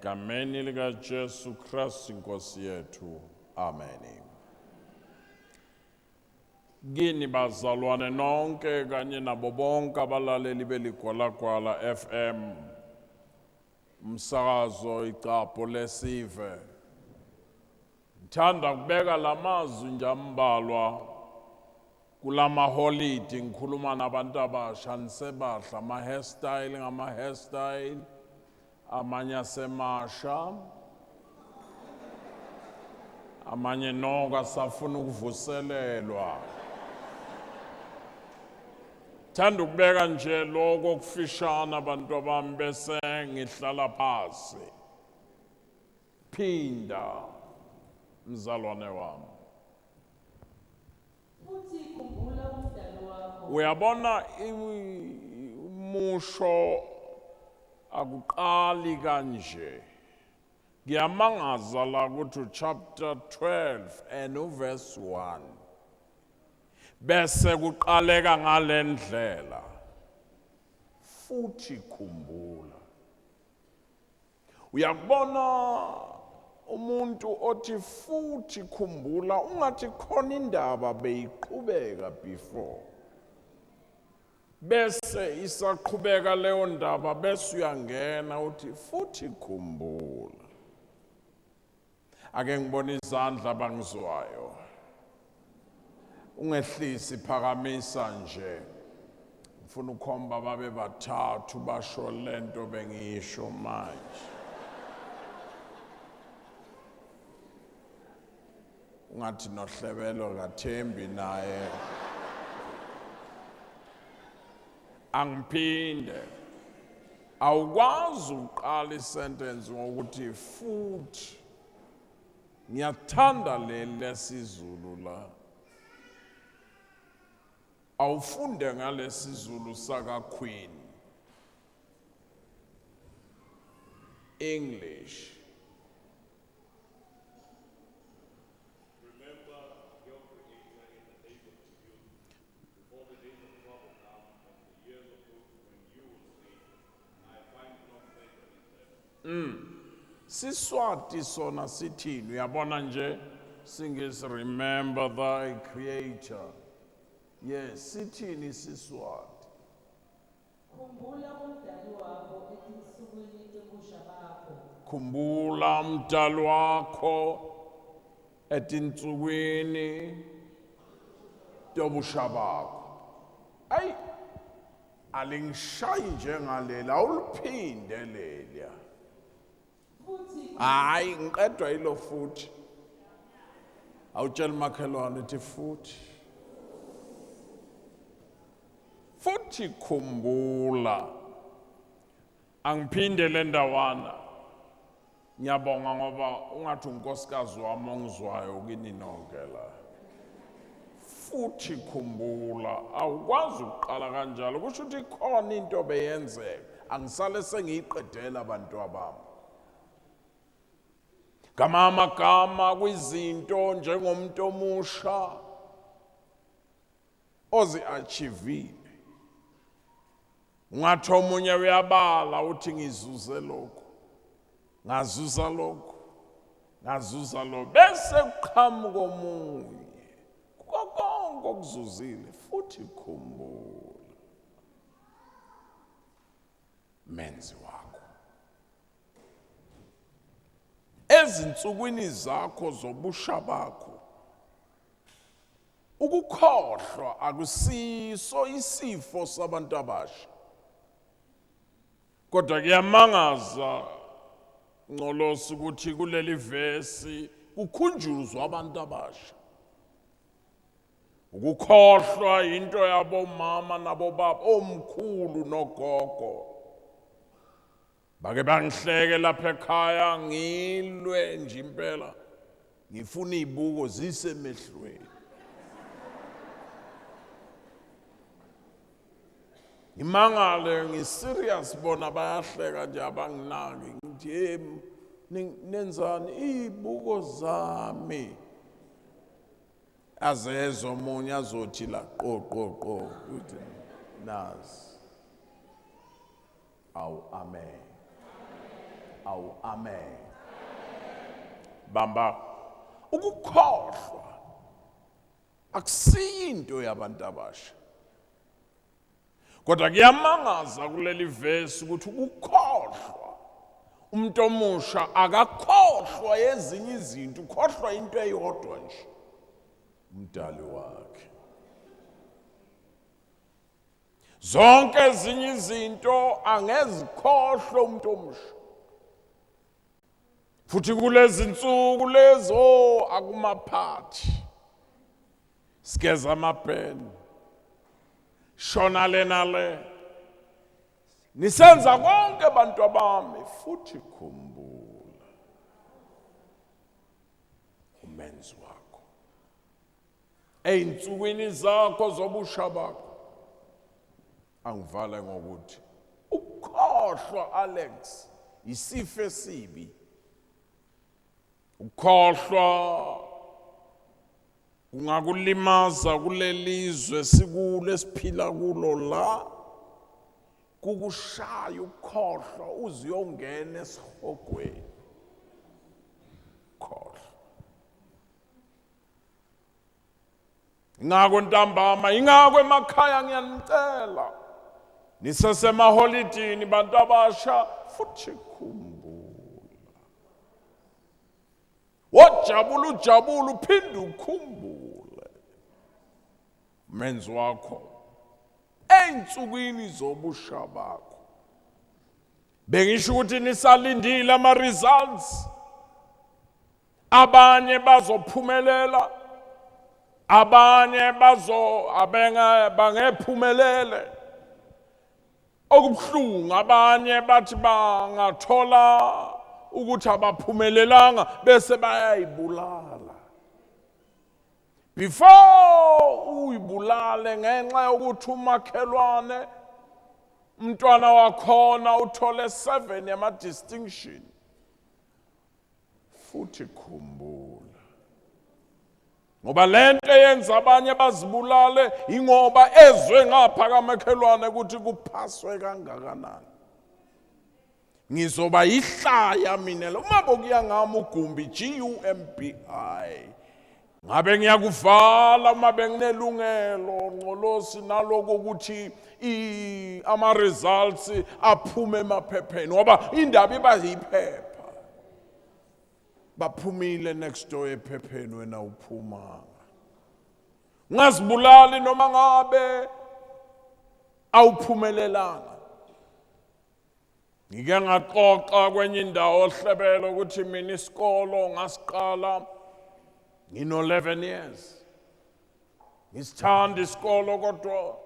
Egameni likaJesu Kristu Inkosi yethu. Amen. Kini bazalwane nonke kanye nabo bonke abalaleli beligwalagwala FM umsakazo icapho lesive. Ngithanda ukubeka lamazwi nje ambalwa kulamaholidi ngikhuluma nabantu abasha nisebahla ama hairstyle ngama hairstyle amanye asemasha amanye noko asafuna ukuvuselelwa. Thanda ukubeka nje lokho okufishana abantu abami bese ngihlala phasi. Phinda mzalwane wami. Futhi khumbula umdali wakho. Uyabona umusho akuqali kanje. Kuyamangaza la ukuthi chapter 12 and verse 1 bese kuqaleka ngalendlela. Futhi khumbula. Uyakubona umuntu othi futhi khumbula ungathi khona indaba beyiqhubeka before. Bese isaqhubeka leyo ndaba bese uyangena uthi futhi khumbula. Ake ngibone izandla abangizwayo. Ungehlisi, phakamisa nje. Ngifuna ukhomba babe bathathu basho lento bengiyisho manje. Ungathi nohlebelo kaThembi naye. Angiphinde. Awukwazi ukuqala isentence ngokuthi futhi. Ngiyathanda leli lesiZulu la. Awufunde ngalesiZulu saka Queen. English. Remember your Creator in the days of your youth, before the days of trouble come and the years of hope when you will say, I find no pleasure in them. Siswati sona sithini? Uyabona nje singisi remember thy creator. Yes, sithini Siswati? Khumbula umdali wakho etinsukwini tobusha bakho. Khumbula umdali wakho etinsukwini tobusha bakho. Ayi, alingishayi njengalela, awuliphinde leliya. Futhi Hayi, ngiqedwa yilo futhi. Awutshela makhelwane uthi futhi. Futhi khumbula. Angiphinde le ndawana. Ngiyabonga ngoba ungathi unkosikazi wami ongizwayo kini nonke la. Futhi khumbula, awukwazi ukuqala kanjalo. Kusho ukuthi ikhona into beyenzeka. Angisale sengiyiqedela abantu abami. Gama amagama kwizinto njengomuntu omusha ozi-achievile. Ungathi omunye uyabala uthi ngizuze lokhu, ngazuza lokhu, ngazuza lokhu, bese kuqhamuka omunye kuko konke okuzuzile. Futhi khumbula menzi wakho ezinsukwini zakho zobusha bakho. Ukukhohlwa akusiso isifo sabantu abasha, kodwa kuyamangaza Ngcolosi ukuthi kuleli vesi kukhunjuzwa abantu abasha. Ukukhohlwa into yabomama nabobaba, omkhulu nogogo. Bake bangihleke lapha ekhaya ngilwe nje impela, ngifuna izibuko zisemehlweni. Ngimangale ngiserious, bona bayahleka nje abanginaki. Ngithi hey, nenzani izibuko zami? Azezwe omunye azothi la qo qo qo uthi nazi. Awu amen. Awu amen. Bamba ukukhohlwa akusiyinto yabantu abasha. Kodwa kuyamangaza kuleli verse ukuthi ukukhohlwa umuntu omusha akakhohlwa ezinye izinto, ukhohlwa into eyodwa nje, umdali wakhe. Zonke ezinye izinto angezikhohlwe umuntu omusha. Futhi kulezi nsuku lezo akumaphathi, sigeza amapeni, shona lena le, nisenza konke bantu abami. Futhi khumbula umenzi wakho ey'nsukwini zakho zobusha bakho. Angivale ngokuthi ukukhohlwa, Alex, isifo esibi. Ukukhohlwa kungakulimaza kulelizwe sikulo esiphila kulo la, kukushaya ukukhohlwa uze uyongena esihogweni. Khohlwa. Ingakho ntambama, ingakho emakhaya ngiyanicela, nisesemaholidini bantu abasha, futhi khumbula. Wajabula ujabula uphinde ukhumbule umenzi wakho ey'nsukwini zobusha bakho. Bengisho ukuthi nisalindile ama-results, abanye bazophumelela, abanye bangephumelele. Okubuhlungu abanye bathi bangathola ukuthi abaphumelelanga bese bayayibulala. Before uyibulale ngenxa yokuthi umakhelwane umntwana wakhona uthole 7 yama distinction. Futhi khumbula, ngoba lento eyenza abanye bazibulale ingoba ezwe ngapha kamakhelwane ukuthi kuphaswe kangakanani. Ngizoba yihlaya mina lo, uma bokuya ngami uGumbi, GUMBI, ngabe ngiyakuvala uma benginelungelo Ngcolosi naloko ukuthi ama results aphume emaphepheni, ngoba indaba iba yiphepha. Baphumile next door ephepheni, wena uphumanga. Ungazibulali noma ngabe awuphumelelanga. Ngike ngaxoxa kwenye indawo ohlebelo ukuthi mina isikolo ngasiqala ngino 11 years. Ngisithanda isikolo kodwa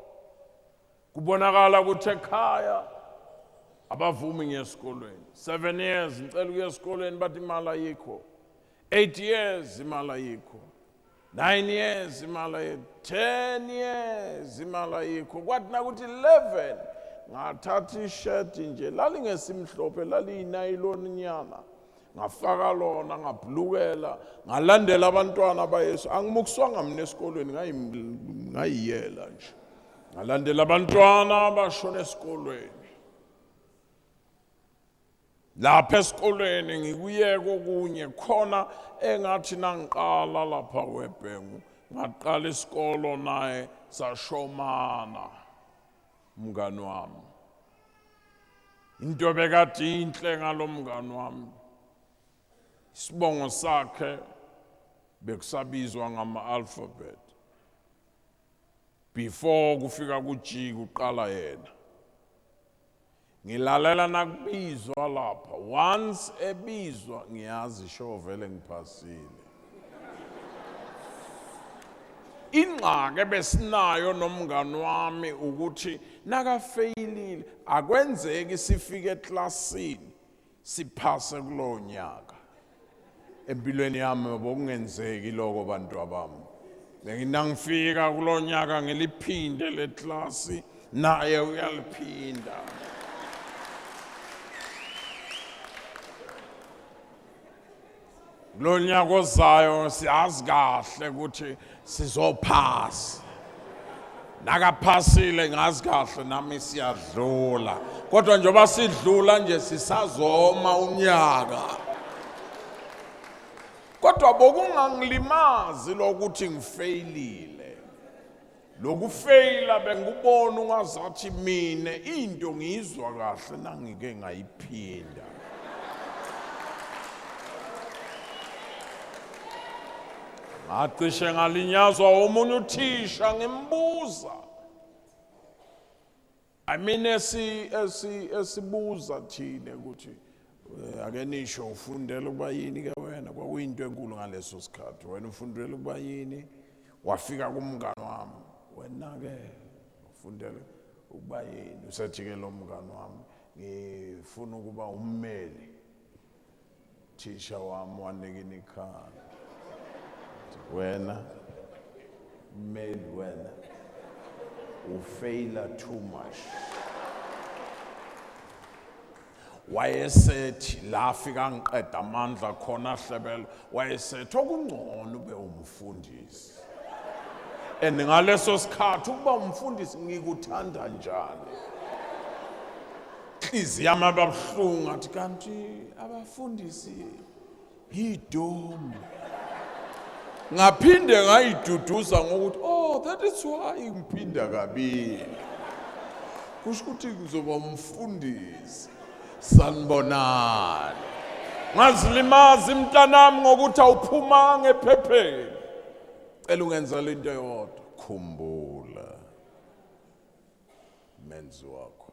kubonakala ukuthi ekhaya abavumi ngesikolweni. 7 years ngicela ukuya esikolweni bathi imali ayikho. 8 years imali ayikho. 9 years imali ayikho. 10 years imali ayikho. Kwathi nakuthi 11 ngathatha ishirt nje lalingesimhlophe, laliyinayiloni nyana, ngafaka lona ngabhlukela, ngalandela abantwana bayesu. Angimukuswanga mina esikolweni, ngayiyela nje, ngalandela abantwana bashona esikolweni. Lapha esikolweni ngikuyeka okunye khona engathi nangiqala lapha webhengu, ngaqala isikolo naye sashomana umngani wami. Into bekade inhle ngalo mngani wami, isibongo sakhe bekusabizwa ngama-alphabet. Before kufika ku-G kuqala yena. Ngilalela nakubizwa lapha, once ebizwa ngiyazi sho vele ngiphasile. Ingxaki ebesinayo nomngani wami ukuthi nakafeyilile akwenzeki sifike eklasini siphase kulowo nyaka. Empilweni yami bokungenzeki lokho bantu abami. Benginangifika kulo nyaka ngiliphinde le klasi, naye uyaliphinda. Lo nyaka ozayo siyazi kahle ukuthi sizophasa. Nakaphasile ngazi kahle nami siyadlula. Kodwa njengoba sidlula nje sisazoma unyaka. Kodwa bokungangilimazi lokuthi ngifeyilile. Lokufeyila bengubona ungazathi mina into ngiyizwa kahle nangike ngayiphinda. Ngacishe ngalinyazwa omunye uthisha ngimbuza. I mean esibuza thina ukuthi ake nisho ufundela ukuba yini ke wena, kwakuyinto enkulu ngaleso sikhathi, wena ufundela ukuba yini? Wafika kumngani wami, wena ke ufundela ukuba yini? Usethi ke lo mngani wami ngifuna ukuba ummeli. Thisha wami wanikina ikhanda, wena mmeli, wena ufeyila too much. Wayesethi la afika ngiqeda amandla khona hlebelo, wayesethi okungcono ube umfundisi. And ngaleso sikhathi ukuba umfundisi ngikuthanda njani? Inhliziyo yami ababuhlungu, athi kanti abafundisi yidomu. Ngaphinde ngayiduduza ngokuthi oh that is why ngiphinda kabili. Kusho ukuthi ngizoba umfundisi. Sanibonani. Ngazilimaza mntanami ngokuthi awuphumanga ephepheni. Cela ungenzele into eyodwa, khumbula menzi wakho.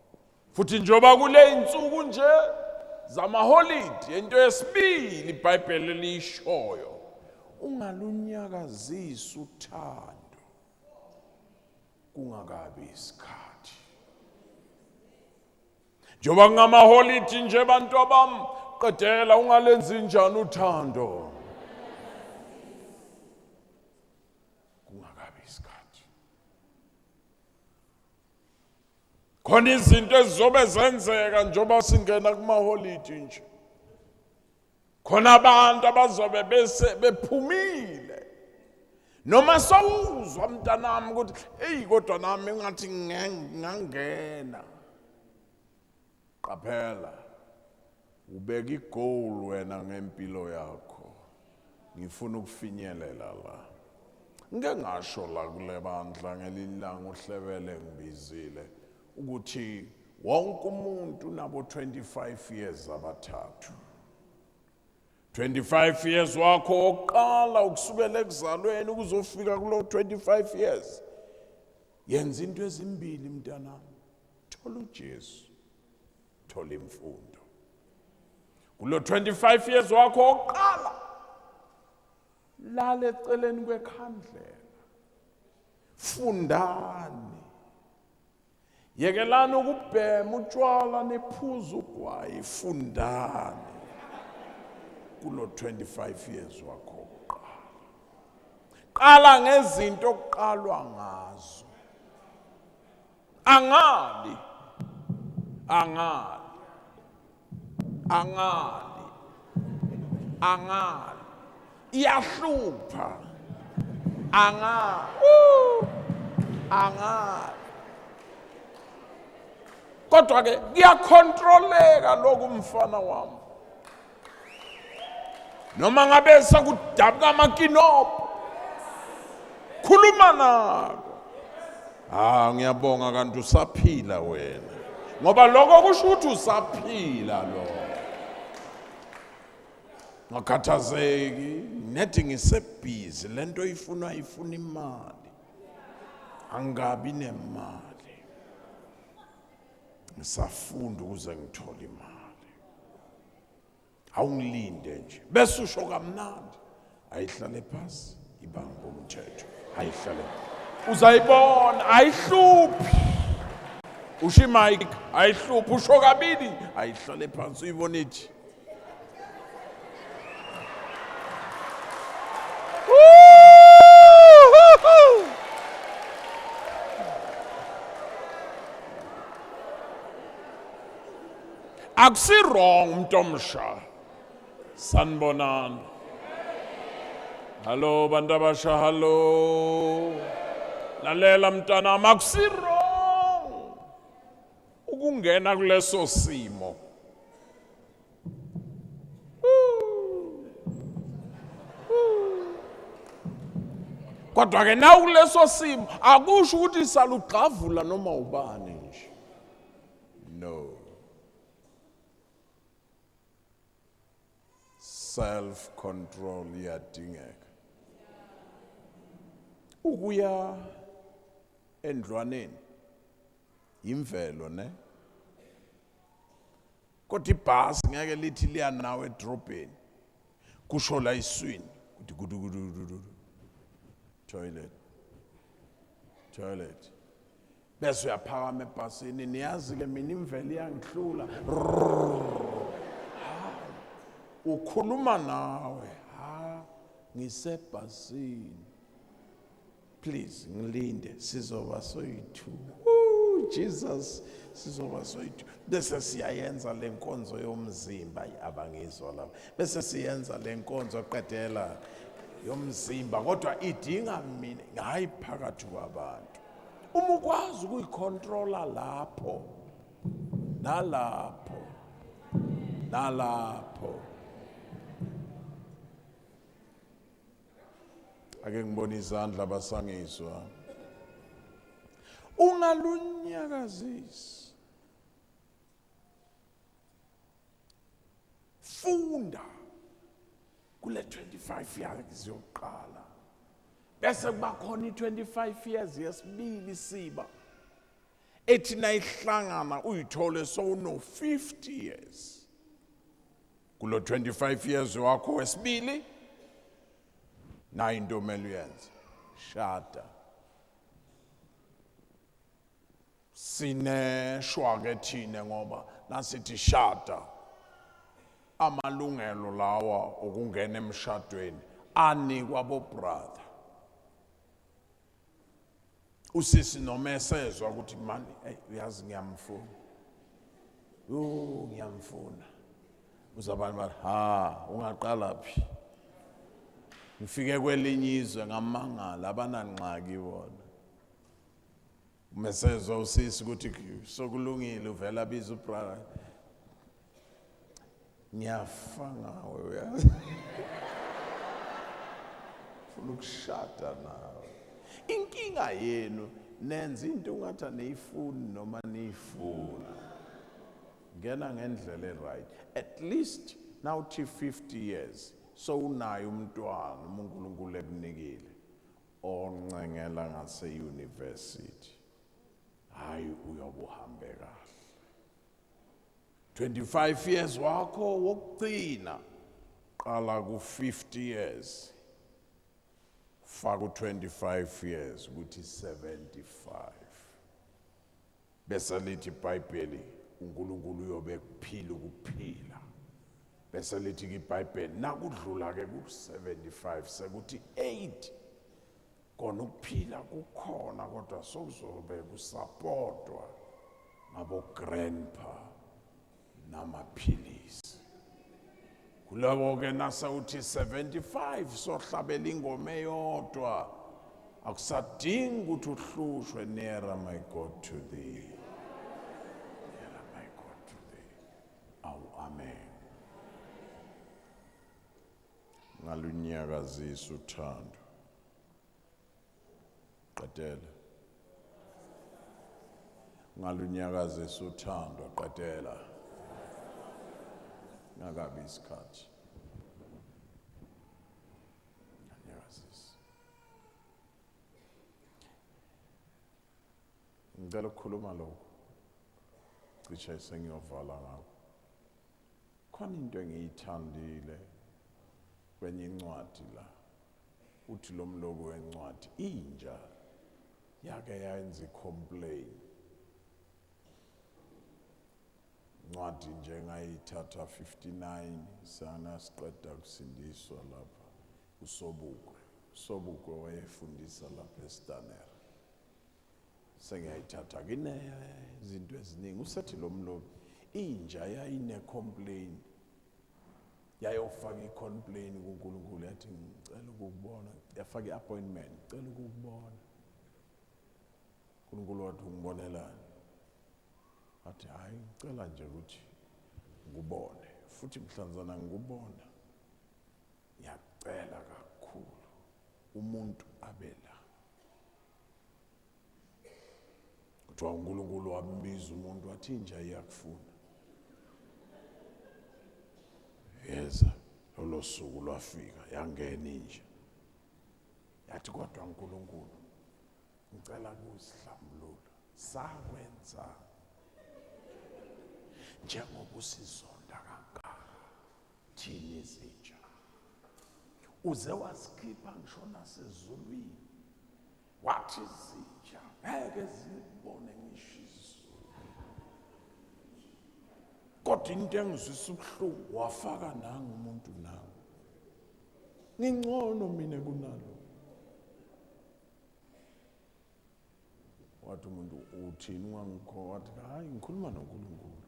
Futhi njengoba kule insuku nje zamaholidi, into yesibili iBhayibheli liyishoyo, ungalunyakazisi uthando kungakabi isikhathi. Njengoba kungamaholidi nje bantu abami, qedela ungalenzi njani uthando kungakabi isikhathi. Khona izinto ezizobe zenzeka njengoba singena kumaholidi nje. Khona abantu abazobe bese bephumile. Noma sowuzwa mntanami ukuthi hey kodwa nami ngathi ngangena. Qaphela, ubeka igoal wena ngempilo yakho. Ngifuna ukufinyelela la. Ngike ngasho la kule bandla ngelinye ilanga uhlebele ngibizile ukuthi wonke umuntu unabo 25 years abathathu. 25 years wakho wokuqala ukusukela ekuzalweni ukuzofika kulo 25 years. Yenza into ezimbili mntanami. Thola uJesu, thola imfundo. Kulo 25 years wakho wokuqala lala eceleni kwekhandlela, fundani, yekelani ukubhema utshwala niphuze ugwayi, fundani kulo 25 years wakho wokuqala. Qala ngezinto okuqalwa ngazo. Angali, angali, angali, angali. Iyahlupha. Angali, angali. Kodwa ke kuyakhontroleka lokhu mfana wami. Noma ngabe sekudabuka amakinobho, khuluma nabo. Ah, ngiyabonga kanti usaphila wena. Ngoba lokho kusho ukuthi usaphila lo. Ngakhathazeki, nethi ngisebhizi lento ifunwa ifuna imali. Angabi nemali. Ngisafunda ukuze ngithole imali. Awungilinde nje. Bese usho kamnandi. Ayihlale phansi, ibambe umthetho. Ayihlale. Uzayibona, ayihluphi. Usho imic, ayihluphi, usho kabili, ayihlale phansi uyibona ithi. Akusi wrong umuntu omsha. Sanibonani. Hallo bantu abasha, hallo. Lalela mntanami, akusi wrong ukungena kuleso simo. Kodwa ke na kuleso simo akusho ukuthi salugxavula noma ubani nje. No. Self control iyadingeka. Ukuya endlwaneni imvelo ne. Kodwa ibhasi ngeke lithi liya nawe edrobheni. Kusho la iswini. Kuthi kudu kudu kudu. Toilet. Toilet. Bese uyaphakama ebhasini, niyazi ke mina imvelo iyangihlula. Ukhuluma nawe, ha, ngisebhasini. Please ngilinde, sizoba soyi-2. Jesus, sizoba soyi-2. Bese siyayenza le nkonzo yomzimba, abangizwa lapha. Bese siyenza le nkonzo qedela yomzimba, kodwa idinga mina, hayi phakathi kwabantu. Uma ukwazi ukuyicontrola lapho nalapho nalapho. Ake ngibone izandla basangizwa. Ungalunyakazisi. Funda kule 25 years yokuqala. Bese kuba khona i-25 years yesibili siba. Ethi nayihlangana uyithole sowuno 50 years. Kulo 25 years wakho wesibili nayi into omele uyenze. Shada. Sineshwa ke thina ngoba nasithi shada amalungelo lawa okungena emshadweni anikwa bo brother. Usisi noma esezwa ukuthi mani, hey, uyazi ngiyamfuna. Yo, ngiyamfuna. Uzabantu bathi, ha, ungaqala phi? Ngifike kwelinye izwe ngamangala, abanangxaki bona. Mesezwa usisi ukuthi sokulungile, uvela abiza ubrother. Ngiyafa ngawe uyazi. Ufuna ukushada nawe. Inkinga yenu nenza into ungathi aniyifuni noma niyifuna. Ngena ngendlela e-right. At least now uthi 50 years so unayo umntwana uma uNkulunkulu ekunikile oncengela ngase university. Hayi uyobe uhambe kahle. 25 years wakho wokugcina qala ku 50 years. Faka u 25 years ukuthi 75. Bese lithi iBhayibheli uNkulunkulu uyobe kuphila ukuphila. Bese lithi iBhayibheli nakudlula ke ku 75 sekuthi 8 kona ukuphila kukhona kodwa sokuzobe kusupportwa ngabo grandpa namaphilisi. Kulabo ke nasa uthi 75 sohlabela ingoma eyodwa akusadingi ukuthi uhlushwe. Nearer my God to thee, nearer my God to thee. Awu amen. Ngalunyakazisa uthando. Qedela. Ngalunyakazisa uthando, qedela. Ngakabi isikhathi. Nganyakazisa. Ngicela ukukhuluma lokho. Cishe sengiyovala ngakho. Khona into engiyithandile kwenye incwadi la. Uthi lo mlobi wencwadi inja yake yayenza i-complain. Incwadi nje ngayithatha 59 sana siqeda kusindiswa lapha uSobukwe. uSobukwe wayefundisa lapha eStanera. Sengiyayithatha kine izinto eziningi. Usethi lo mlobi inja yayine complain. Yayofaka i-complain kuNkulunkulu yathi ngicela ukukubona, yafaka i-appointment, ngicela ukukubona. uNkulunkulu wathi ungibonelani? Athi hayi, ngicela nje ukuthi ngikubone, futhi mhlanzana ngikubona ngiyacela kakhulu umuntu abe la. Kuthiwa uNkulunkulu wambiza umuntu wathi inja iyakufuna. Yeza lolo suku lwafika, yangena inja. Yathi kodwa uNkulunkulu ngicela ukuzihlambulula, sakwenza njengoba usizonda kangaka thina izinja, uze wasikhipha ngisho nasezulwini, wathi izinja ngeke zibone ngisho izulu. Kodwa into engizwisa ubuhlungu, wafaka nangu umuntu nangu, ngingcono mina kunalo. Wathi umuntu uthini ungangikho? Wathi hayi, ngikhuluma noNkulunkulu,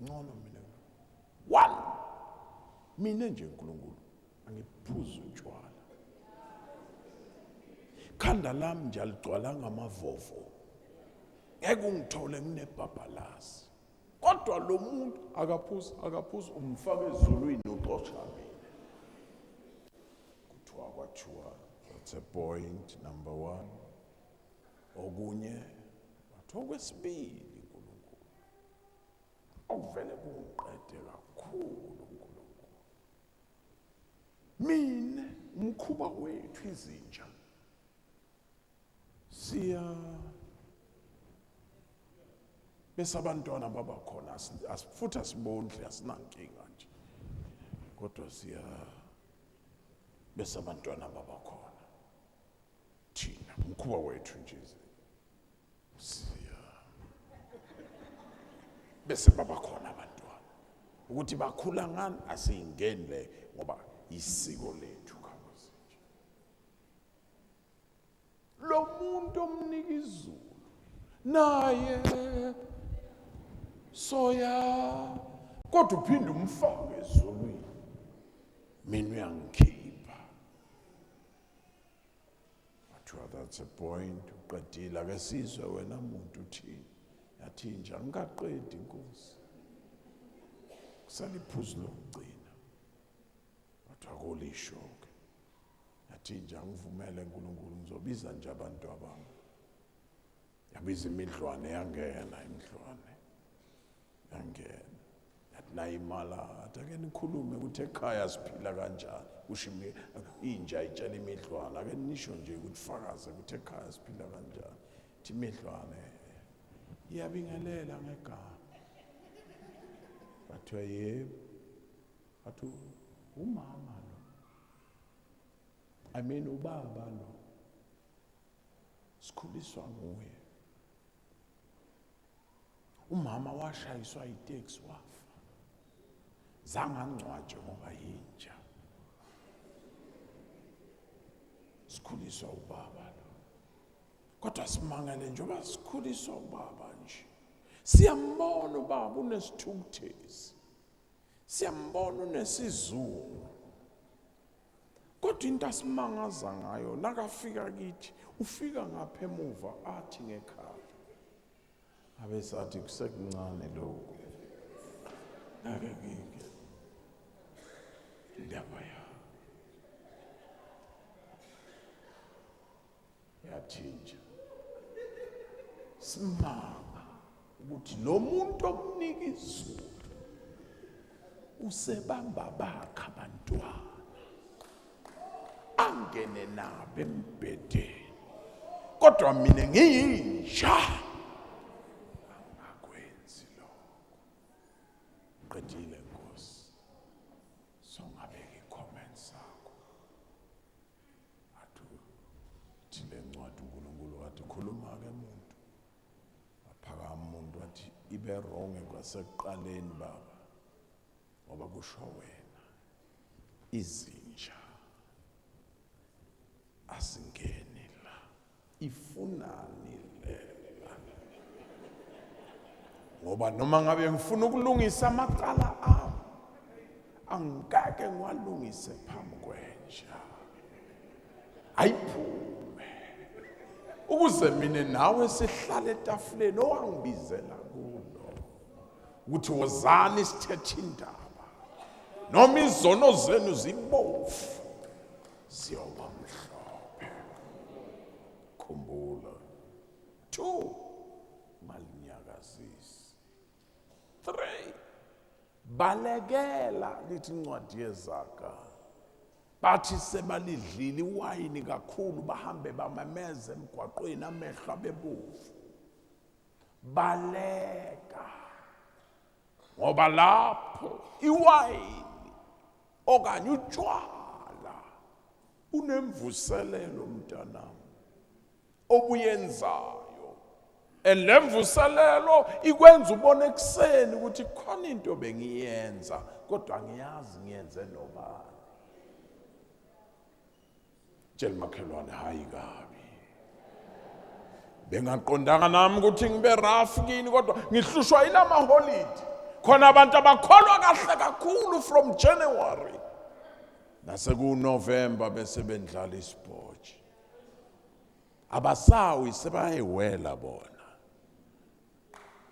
ngcono mina. One, mina nje uNkulunkulu angiphuzi utshwala, khanda lami nje aligcwalanga amavovo, ngeke ungithole nginebhabhalazi. Kodwa lo muntu akaphuzi, akaphuzi, umfaka ezulwini uxosha mina. Kuthiwa kwathiwa that's a point number one. Okunye wathi okwesibili, uNkulunkulu okuvele kungiqede kakhulu, uNkulunkulu mina umkhuba wethu izinja siya bese abantwana baba khona, futhi asibondli, asinankinga nje, kodwa siya bese abantwana baba khona. Thina umkhuba wethu nje siya bese baba khona abantwana, ukuthi bakhula ngani asiyingeni le, ngoba isiko lethu khabazinje. Lo muntu omnika izulu naye soya, kodwa uphinde umfake ezulwini, mina uyangikhipha. Wathiwa that's a point, uqedile, ake sizwe wena muntu uthini. Yathi nje angikaqedi inkosi, kusaliphuzu lokugcina. Wathiwa kulisho-ke. Yathi nje angivumele uNkulunkulu, ngizobiza nje abantu abami. Yabiza imidlwane, yangena imidlwane, yangena. Yathi nayo imala, athi ake nikhulume ukuthi ekhaya siphila kanjani. Kusho inja itshela imidlwane, ake nisho nje ukuthi fakaze ukuthi ekhaya siphila kanjani. Ithi imidlwane iyabingelela ngegama. Bathiwa yebo. Bathi umama lo, I mean ubaba lo, sikhuliswa nguye. Umama washayiswa iteksi wafa, zange angcwatshwe ngoba yinja. Sikhuliswa ubaba lo, kodwa simangele njengoba sikhuliswa ubaba nje, siyambona ubaba unesithukuthezi, siyambona unesizungu, kodwa into asimangaza ngayo nakafika kithi, ufika ngapha emuva athi ngekhaya, abesathi kusekuncane lokhu, ngeke ngike indaba ya yathinja. Simanga ukuthi lo muntu omnika izulu usebamba bakhe abantwana, angene nabo embhedeni, kodwa mina ngiyinja angakwenzi lokho. Qedile Nkosi, songabeka i-comment sakho. Athi thi le ncwadi uNkulunkulu wathi khuluma-ke muntu. Waphakama umuntu wathi ibe wrong kwasekuqaleni baba, ngoba kusho wena izinja asingeni la, ifunani lela? Ngoba noma ngabe ngifuna ukulungisa amacala ami, angikake ngiwalungise phambi kwenja. Ayiphume. Ukuze mina nawe sihlale etafuleni owangibizela kulo. Ukuthi wozani sithethe indaba. Noma izono zenu zibovu ziyoba mhlophe. Khumbula. 2 malinyakazisi. 3 balekela lithi incwadi yezaga. Bathi sebalidlile iwayini kakhulu bahambe bamemeza emgwaqweni amehlo abebovu. Baleka. Ngoba lapho iwayini okanye utshwala unemvuselelo mntanami obuyenzayo. And le mvuselelo ikwenza ubone ekuseni ukuthi khona into bengiyenza kodwa ngiyazi ngiyenze nobani. Tshela makhelwane hayi kabi. Bengaqondanga nami ukuthi ngibe rough kini kodwa ngihlushwa yilama holiday. Khona abantu abakholwa kahle kakhulu from January. Nase November bese bendlala isipotshi. Abasawi sebayiwela bona.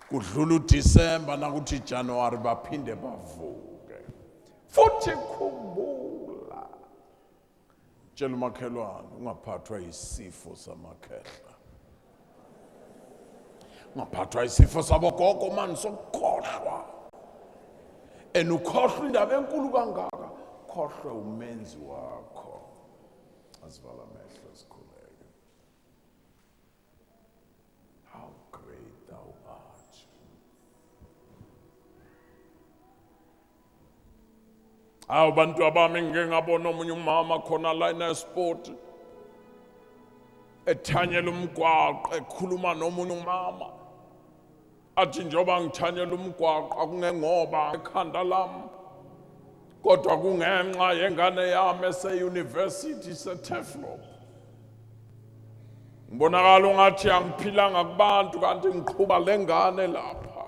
Kudlula uDecember nakuthi January baphinde bavuke. Futhi khumbula. Tshela umakhelwane ungaphathwa isifo samakhehla. Ungaphathwa isifo sabogogo mani sokukhohlwa. And ukhohlwa indaba enkulu kangaka, khohlwe umenzi wakho. Asivala amehlo sikhuleke. How great thou art. Hawu bantu abami ngike ngabona omunye umama khona la eNasport ethanyela umgwaqo ekhuluma nomunye umama athi njengoba ngithanyela umgwaqo akungengoba ekhanda lami kodwa kungenxa yengane yami ese-university seTurfloop. Ngibonakala ungathi angiphilanga kubantu kanti ngiqhuba lengane lapha.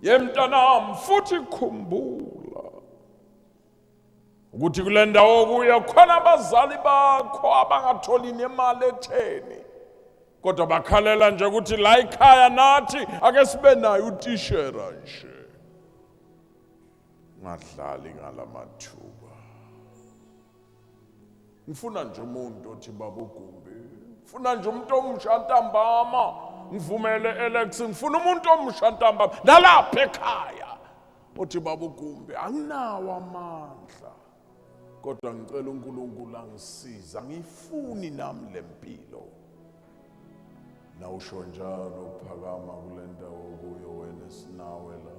Ye mntanami futhi khumbula ukuthi kule ndawo kuyo khona abazali bakho abangatholi nemali etheni kodwa bakhalela nje ukuthi la ekhaya nathi ake sibe nayo utishera nje. Ngadlali ngalamathuba. Ngifuna nje umuntu othi baba uGumbi, ngifuna nje umuntu omusha ntambama, ngivumele Alex, ngifuna umuntu omusha ntambama nalapha ekhaya othi baba uGumbi anginawo amandla kodwa ngicela uNkulunkulu angisize, angifuni nami lempilo. Nawusho njalo phakama kule ndawo kuyo wena sinawe la,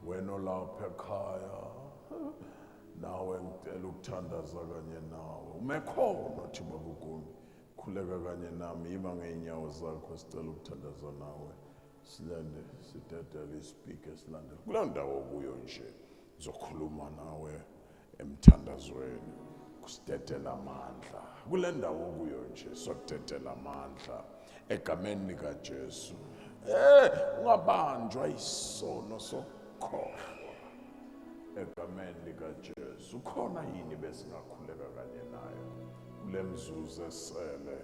wena olapha ekhaya nawe ngicela ukuthandaza kanye nawe. Ume khona uthi baba uGumbi khuleka kanye nami, yima ngey'nyawo zakho sicela ukuthandaza nawe. Silande sidedele ispeaker silandele kuleyo ndawo kuyo nje ngizokhuluma nawe emthandazweni kusidedela amandla kule ndawo kuyo nje sokudedela amandla egameni likaJesu. Ungabanjwa isono sokukhohlwa egameni likaJesu. Khona yini besingakhuleka kanye nayo kule mzuzu esele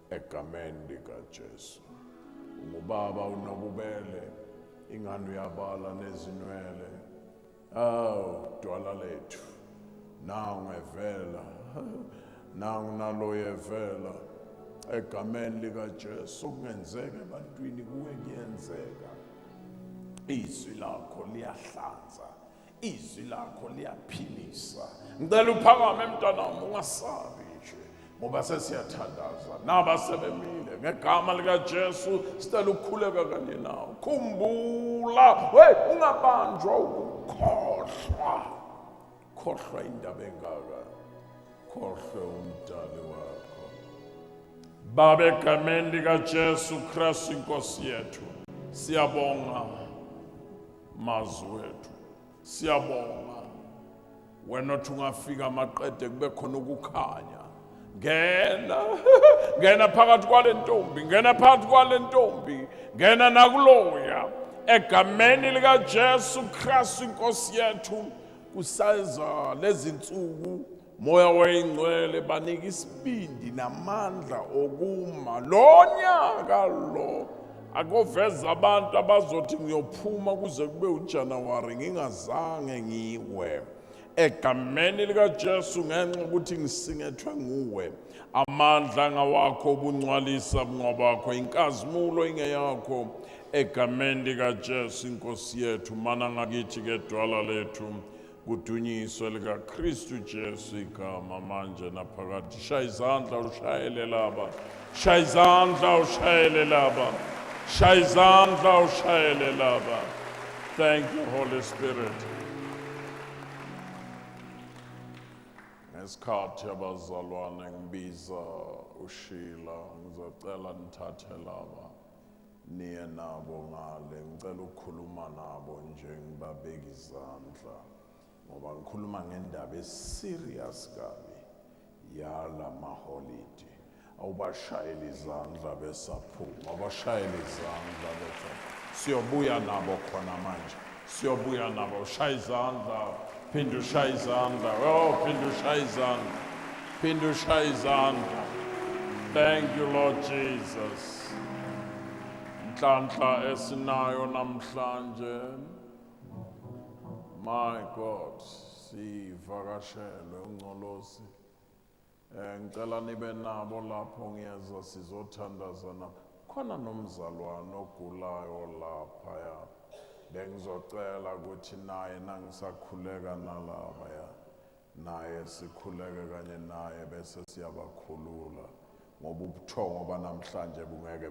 egameni likaJesu? Ungubaba unobubele, ingane uyabala nezinwele. Awu dwala lethu, nangu evela, nangu naloyo evela egameni likaJesu. Kungenzeka ebantwini kuwe kuyenzeka. Izwi lakho liyahlanza, izwi lakho liyaphilisa. Ngicela uphakame mntanami, ungasabi nje ngoba sesiyathandaza naba sebemile ngegama likaJesu. Sicela ukukhuleka kanye nawe. Khumbula, hey, ungabanjwa ukukhohlwa. Khohlwa indaba engaka, khohlwe umdali wakho. Baba, egameni likaJesu Kristu inkosi yethu, siyabonga mazwi wethu, siyabonga wena othi ungafika maqede kube khona ukukhanya. Ngena, ngena phakathi kwale ntombi, ngena phakathi kwale ntombi, ngena nakuloya egameni likaJesu Kristu inkosi yethu. Kuseza lezi nsuku Moya oyingcwele, banika isibindi namandla okuma lo nyaka lo. Akoveza abantu abazothi ngiyophuma kuze kube uJanuwari ngingazange ngiwe. Egameni likaJesu, ngenxa ukuthi ngisingethwe nguwe, amandla ngawakho, ubungcwalisa bungobakho, inkazimulo ingeyakho. Egameni likaJesu inkosi yethu, mana ngakithi ke dwala lethu, kudunyiswe likaKristu Jesu igama manje naphakade. Shaya izandla ushayele laba, shaya izandla ushayele laba, shaya izandla ushayele laba. Thank you, Holy Spirit. Ngesikhathi abazalwane ngibiza uShila, ngizocela nithathe laba niye nabo ngale. Ngicela ukukhuluma nabo nje, ngibabeke izandla, ngoba ngikhuluma ngendaba eserious kabi yala maholidi. Awubashayela izandla besaphuma, abashayela izandla besaphuma. Siyobuya nabo khona manje, siyobuya nabo. Shaya izandla, phinde ushaye izandla. Oh, phinde ushaye izandla, phinde ushaye izandla. Thank you, Lord Jesus. Nhlanhla esinayo namhlanje, my God, sivakashelwe uNgcolosi. Ngicela nibe nabo lapho ngiyeza, sizothandaza nabo. Khona nomzalwane ogulayo laphaya, bengizocela ukuthi naye nangisakhuleka nalaba ya naye sikhuleke kanye naye, bese siyabakhulula, ngoba ubuthongo banamhlanje bungeke.